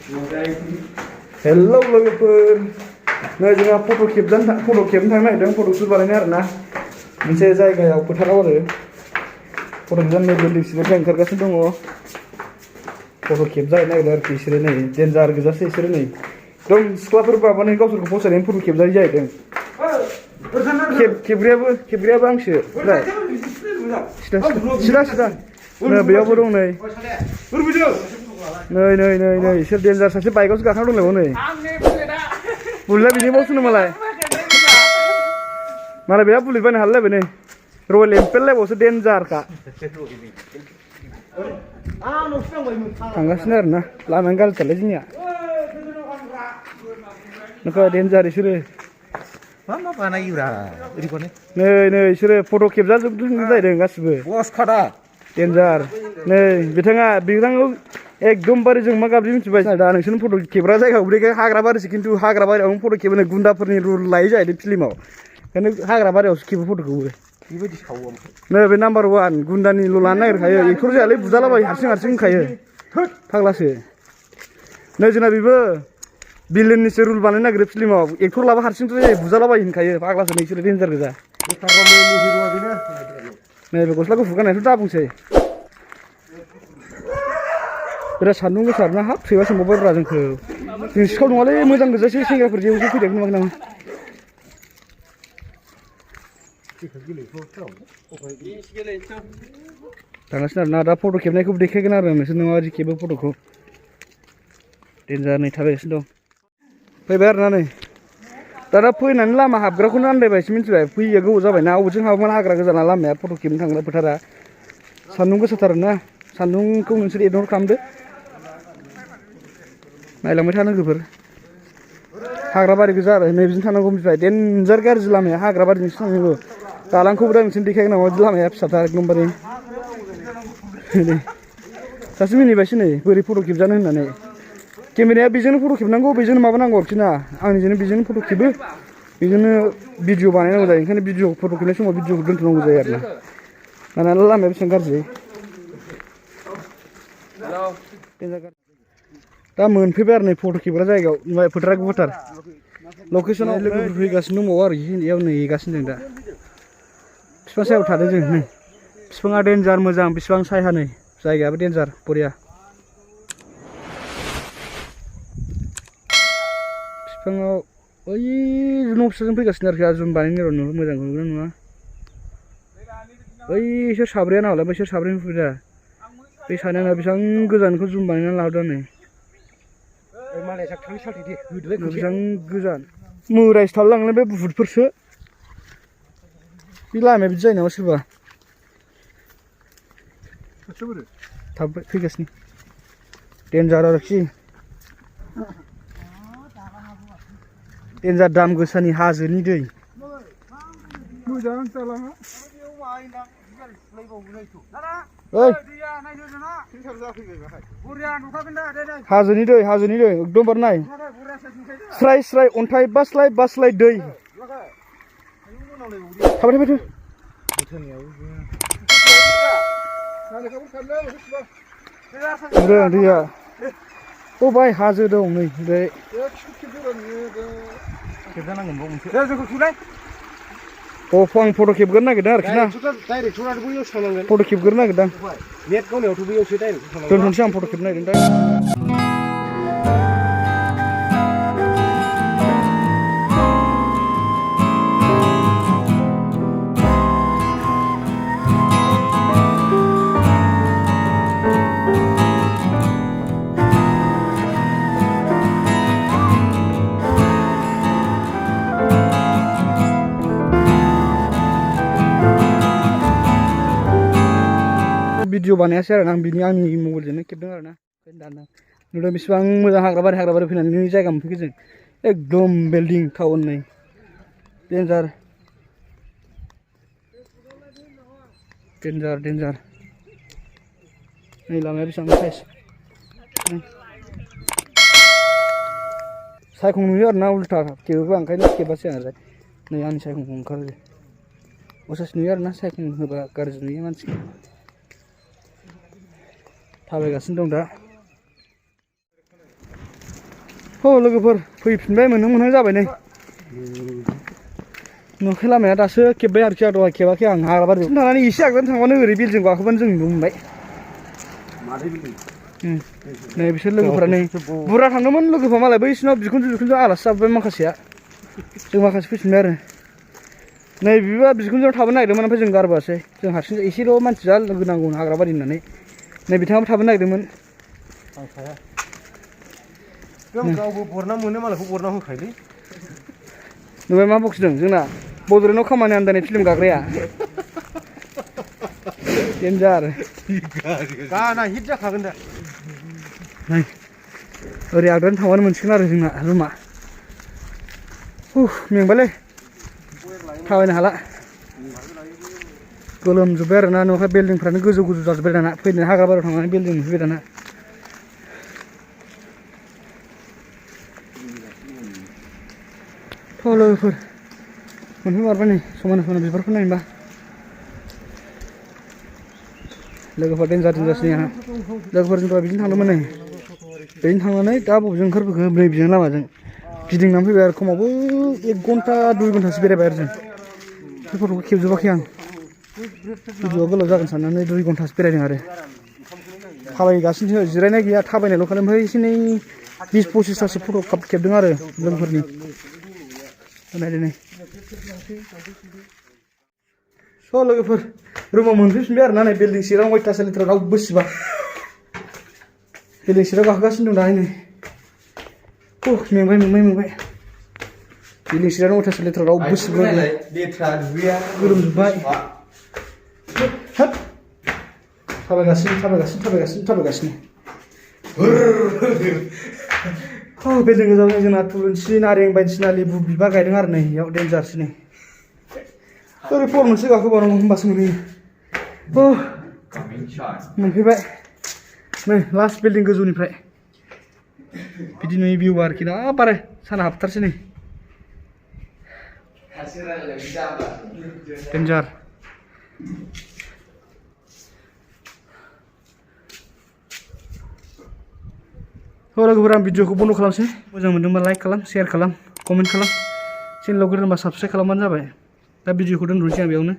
hello लोगोफोर नै जोंहा फट' खेबनो थांनो नागिरदों फट' शुट बानायनो आरोना मोनसे जायगायाव फोथाराव आरो फट' खेबनो बिल्डिं ओंखारगासिनो दङ फट' खेबजाहैनो नागिरदों आरोखि बिसोरो नै देन्जार गोजासो बिसोरो नै एकदम सिख्लाफोर माबानानै गावसोरखौ फसायनानै फट' खेबजाहै जाहैदों खेबग्रायाबो आंसो सिदा नै बेयावबो दं नै इसोर देन्जार सासे बाइकआवसो गाखोना दंलायबावो नै बुलेटआ बिनिबावसोनो मालाय बेहा बुलेट बायनो हालायलायबाय नै रयेल एनफिल्ड लायबावसो देन्जारखा थांगासिनो आरोना लामायानो गाज्रिथारलै जोंनिया नोंखौ देन्जार इसोरो मा बानायोब्रा ओरैखौनो नै इसोरो फट' खेबजाजोबदों जाहैदों गासिबो बस खादा देन्जार नै बिथाङा एकदमबारे जों मा गाबज्रि मिथिबाय दा नोंसोरनो फट' खेबग्रा जायगायाव ब्रेक हाग्रा बारिसो खिन्थु हाग्रा बारियावनो फट' खेबो गुन्दाफोरनि रुल लायो जाहैदों फिल्माव ओंखायनो हाग्रा बारियावसो खेबो फट'खौबो बेबायदि सावो नै बे नाम्बार 1 गुन्दानिल' लानो नागिरखायो एक्टर जायालै बुजालाबायो हारसिं होनखायो फाग्लासो नै जोंना बेबो बिलेननिसो रुल बानायनो नागिरो फिल्माव एक्टर लाबा हारसिंथ' जायो बुजालाबायो होनखायो फाग्लासो नोंसोरो देन्जार गोजा नै बे गस्ला गुफुर गाननायथ' दाबुंसै बिराद सान्दुं गोसा आरोना हाब सैमा सोंबावबायब्रा जोंखौ जों सिखाव नङालै मोजां गोजासो सेंग्राफोर जेबो फैदों नुवाखै नामा थांगासिनो आरोना दा फट' खेबनायखौबो देखायगोन आरो नोंसोर माबायदि खेबो फट'खौ देन्जार नै थाबायगासिनो दं फैबाय आरोना नै दाना फैनानै लामा हाबग्राखौनो आन्दायबायसो मिथिबाय फैया गोबाव जाबायना अबेजों हाबोमोन हाग्रा गोजाना लामाया फट' खेबनो थांग्रा फोथारा सान्दुं गोसाथार ना सान्दुंखौ नोंसोर इगनर खालामदो नायलांबाय था लोगोफोर हाग्रा बारि गोजा आरो नैबिजों थांनांगौ मिथिबाय देन्जार गाज्रि लामाया हाग्रा बारिजोंसो थांनांगौ दालांखौबो दा नोंसोर देखायगोन नामा लामाया फिसाथार एकदमबारे सासे मिनिबायसो नै बोरै फट' खेबजानो होननानै केमेराया बेजोंनो फट' खेबनांगौ बेजोंनो माबानांगौ आरोखि ना आंनिजोंनो बेजोंनो फट' खेबो बेजोंनो भिडिअ बानायनांगौ जायो ओंखायनो भिडिअ फट' खेबनाय समाव भिडिअखौ दोनथ'नांगौ जायो आरोना दाना लामाया बेसेबां गाज्रि दा मोनफैबाय आरो नै फट' खेबग्रा जायगायाव नुबाय फोथारा गुवारथार लकेसनाव लोगोफोर फैगासिनो दंबावो आरो इयाव नेगासिनो जों दा बिफां सायाव थादों जों नै बिफाङा देन्जार मोजां बिफां सायहा नै जायगायाबो देन्जार बरिया बिफाङाव ओइ न' फिसाजों फैगासिनो आरोखि जुम बानायनो र' नुनो मोजां नुगोन नङा बैसोर साब्रैया नालाय बैसोर साब्रैनि फुजा बे सानैना बेसेबां गोजानखौ जुम बानायनानै लाबोदों नै बेसेबां गोजान मोरायसो थालांनाय बे बुहुदफोरसो बे लामाया बिदि जायो नामा सोरबा थाब फैगासिनो देन्जार आरोखि देन्जार दाम गोसानि हाजोनि दै मोजां जालाङा हाजोनि दै एकदमबारे नाय स्राय स्राय अन्थाइ बास्लाय दै थाबाय थाबाय दैया अ भाइ हाजो दं नै बे आं फट' खेबग्रो नागिरदों आरोखि ना फट' खेबग्रो नागिरदों दोनथ'नोसै आं फट' खेबनो नागिरदों भिडिअ बानायासै आरो आं आंनि मबाइलजोंनो खेबदों आरोना नुदों बेसेबां मोजां हाग्रा बारि फैनानै नोंनि जायगा मोनफैगोन जों एकदम बिल्डिं टाउन नै देन्जार नै लामाया बेसेबां साइज सायखं नुयो आरोना उल्था खेबोबा ओंखायनो खेबासै आं नै आंनि सायखंखौ ओंखारो असाइस नुयो आरोना सायखं होबा गाज्रि नुयो मानसिखौ थाबायगासिनो दं दा लोगोफोर फैफिनबाय मोनहां जाबाय नै नुवाखै लामाया दासो खेब्बाय आरोखि आं दहाय खेबाखै आं हाग्राबारियाव थांनानै एसे आगोल थांबानो ओरै बिलजों गाखोबानो जों नुनो मोनबाय नै बिसोर लोगोफोरा नै बुरजा थांदोंमोन लोगोफोरा मालाय बैसिनाव बिखुनजो आलासि जाबोबाय माखासेया जों माखासे फैफिनबाय आरो नै बिबा बिखुनजोआव थाबोनो नागिरदोंमोन ओमफ्राय जों गारबोआसै जों हारसिं एसेल' मानसि जा लोगो नांगौ हाग्राबारि होननानै नै बिथाङाबो थाबोनो नागिरदोंमोन आं थाया गावबो बरना मोनो मालायखौ बरना होखायोलै नुबाय मा बखिदों जोंना बड'लेण्डआव खामानि आन्दायनाय फिल्म गाग्राया देन्जार गाना हिट जाखागोन दा नै ओरै आगदानि थांबानो मोनसिगोन आरो जोंना रुमा मेंबायलै थाबायनो हाला गोलोमजोब्बाय आरोना न'खाय बिल्डिंफ्रानो गोजौ जाजोब्बाय दाना फैनानै हाग्राबारियाव थांनानै बिल्डिं नुफैबाय दाना लोगोफोर मोनफैमारबाय नै समायना बिबारफोर नायनोबा लोगोफोर देन्जारसै आंहा लोगोफोरजों दहाय बिदिनो थांदोंमोन नै बिदिनो थांनानै दा बबेजों ओंखारबोखो नै बिजों लामाजों गिदिंनानै फैबाय आरो खमावबो 1 घन्टा 2 घन्टासो बेरायबाय आरो जों बे फट'खौ खेबजोबाखै आं भिडिअआ गोलाव जागोन साननानै 2 घन्टासो बेरायदों आरो थाबायगासिनो जिरायनाय गैया थाबायनायल' खालाम ओमफ्राय एसे 20-25थासो फट' खेबदों आरो लोगोफोरनि नायदो नै लोगोफोर रुमाव मोनफैफिनबाय आरोना नै बिल्डिं सिटाव अयथासार लेथ्रा रावबो सिबा बिल्डिं सिटाव गाखोगासिनो दं दाहाय नै मेंबाय बिल्डिं सिटाव अयथासार लेथ्रा रावबो सिबा गोलोमजोब्बाय थाबायगासिनो बिल्डिं गोजान जोंना थुलुंसि नारें बायदिसिना लेबु बिबार गायदों आरो नै इयाव देन्जारसै नै ओरै फल मोनसे गाखोबावनांगौ होमबासो मोनहैयो मोनफैबाय नै लास्ट बिल्डिं गोजौनिफ्राय बिदि नुयो भिउ आरोखि ना बारे साना हाबथारसै नै देन्जार लोगोफोर आं भिडिअखौ बन्द खालामसै मोजां मोनदोंबा लाइक खालाम शेयार खालाम कमेन्ट खालाम चेनेलाव गोदानबा साबस्क्राइब खालामबानो जाबाय दा भिडिअखौ दोनथ'नोसै आं बेयावनो